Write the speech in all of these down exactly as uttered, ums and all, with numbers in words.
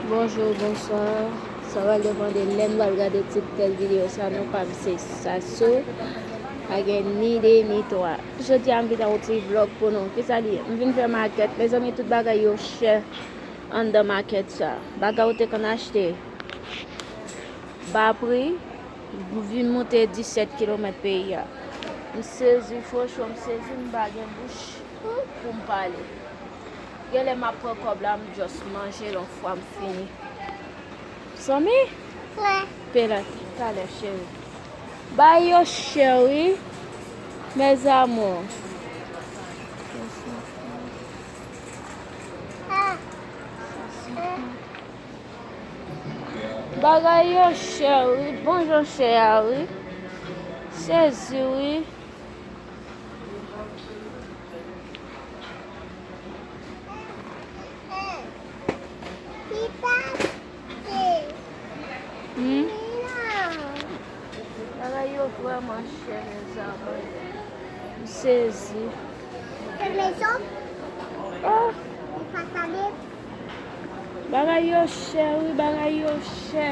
Bonjou, bonswa. Sa pral depann de lè n pral gade tit tèl videyo sa, non pa m se Sassou. Pa gen ni de ni twa. Jodi a m vin ak yon ti vlòg pou nou. Kisa li ye? M vin fè makèt. Mezanmi, tout bagay yo chè anndan makèt sa. Bagay ou te konn achte ba pri, vin moute disèt kilomèt peyi a. M sezi, franchman, m sezi, m pa gen bouch pou m pale. Genlè m ap pran kòb la, m just manje l yon fwa m fini. Zanmi? Wè. Pe la, talè, cheri. Bagay yo chè, wi. Mes amours. Ah. Bagay yo chè, wi. Bon jan chè a, wi. Sezi, wi. Hmm? Bagay yo vrèman chè, mes amours. M sezi. Oh. Bagay yo chè, wi, bagay yo chè.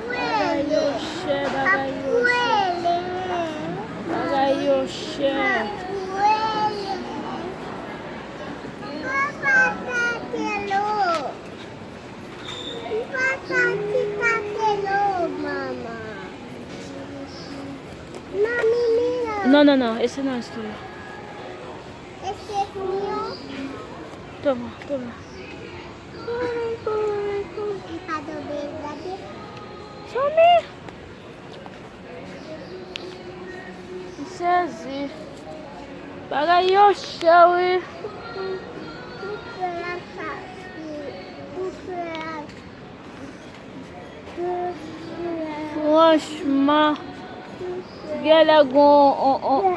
Bagay yo chè, bagay yo chè. Bagay yo chè. Non, non, non, ese non, ese non. Toma, toma. Zanmi! M sezi. Bagay yo chè, wi. Franchman, genlè gon on, on.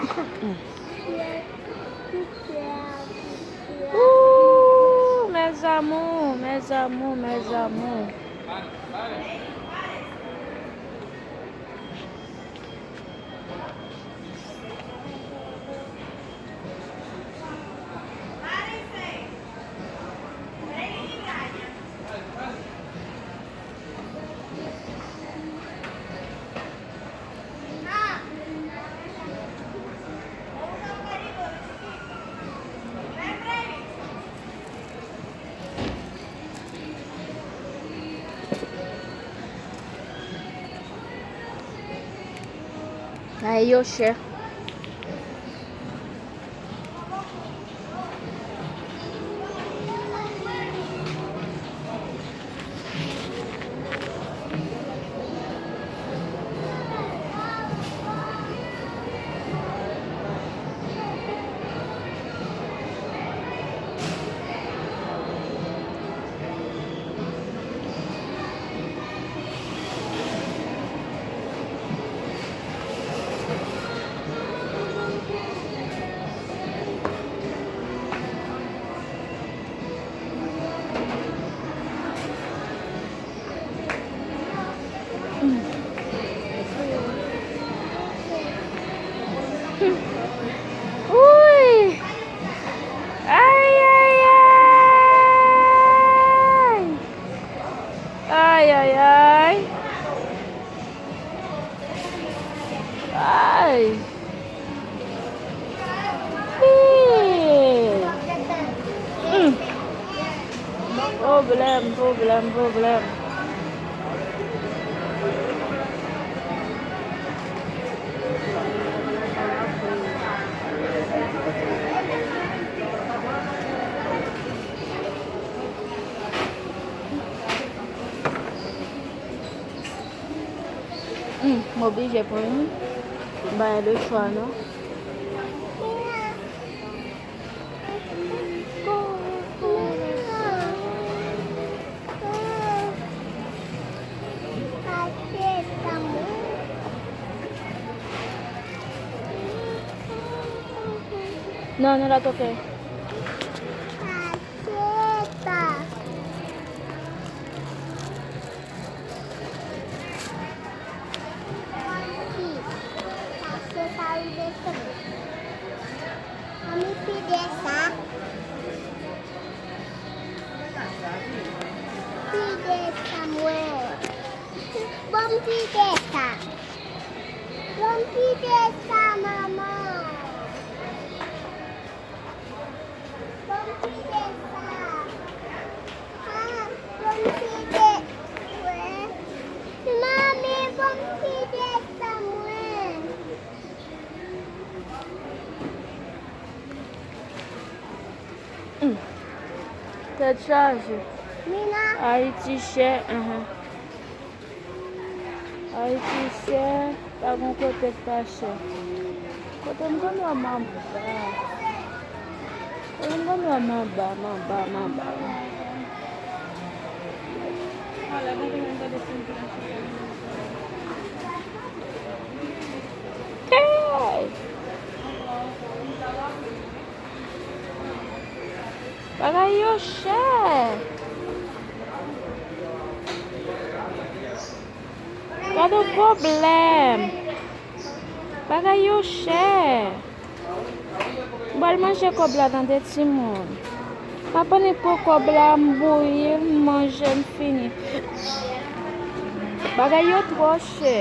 Ooh, mes amours, mes amours, mes amours. Ay, yo chè. Uy! Ay, ay, ay! Ay, ay, ay! Ay! Hii! Hmm. Pwoblèm, pwoblèm, pwoblèm. Hmm, m oblije pran youn. M pa gen lechwa, non. Non, non, la toke. Ann pide sa. Pide. Tèt sa mwen. Ban m kite sa. Ban m kite sa, manman. Ban m kite sa. Ah, ban m kite. Wè. Manmi, ban m kite sa mwen. Hmm. Tèt chaje. Mina. Ayiti chè, enhen. Ayiti chè, pa gon kote k pa chè. Kote m konn wè m anba. Kote m konn wè m anba, m anba, m anba. Hey! Bagay yo chè. Gade pwoblèm. Bagay yo chè. M pral manje kòb la tande timoun. M ap annik pran kòb la, m bouyi l, m manje, m fini. Bagay yo twò chè.